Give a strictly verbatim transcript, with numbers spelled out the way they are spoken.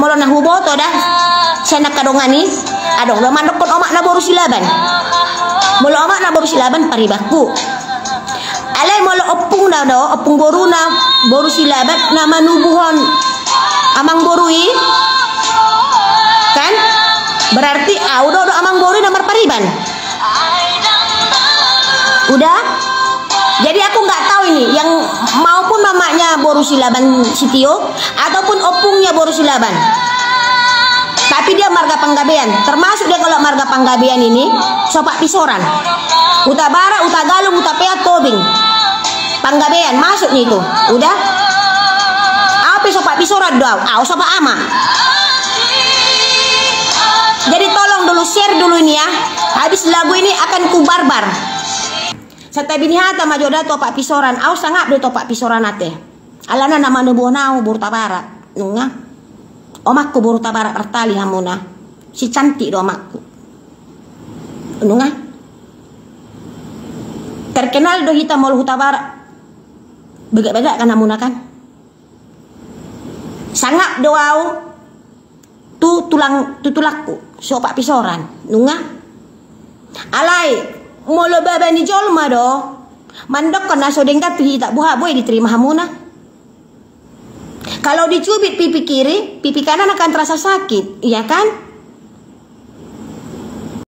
Molo na huboto da, sian angka dongan i, adong do mandokkon omakna boru Silaban. Molo omakna boru Silaban, paribanku. Alai molo ompungna do, ompung boruna boru Silaban na manubuhon amang boru i, kan? Berarti au do, do amang boru i na marpariban. Udah? Jadi aku nggak tahu ini yang maupun mamanya boru Silaban Sitio ataupun ompungnya boru Silaban. Tapi dia marga Panggabean, termasuk dia kalau marga Panggabean ini, Sopak Pisoran. Hutabarat, Hutagalung, Hutapea, Tobing. Panggabean masuk nih itu. Udah? Au pe Sopak Pisoran do au, au Sopak Ama. Jadi tolong dulu share dulu ini ya. Habis lagu ini akan ku barbar. Santabi ni hata ma jo da tu Opak Pisoran. Au sangap do tu Opak Pisoran ate. Alana na manubuhon au boru Hutabarat. Nunga. Omakku boru Hutabarat, martali hamuna. Si cantik do omakku. Nunga. Terkenal do hita molo Hutabarat. Bagak-bagak kan hamuna kan. Sangap do au tu tulang, tu tulangku, si Opak Pisoran, nunga. Alai molo baba ni jolma do mandokkon na so denggan tu hita, boha boi diterima hamuna? Kalau dicubit pipi kiri, pipi kanan akan terasa sakit, iya kan?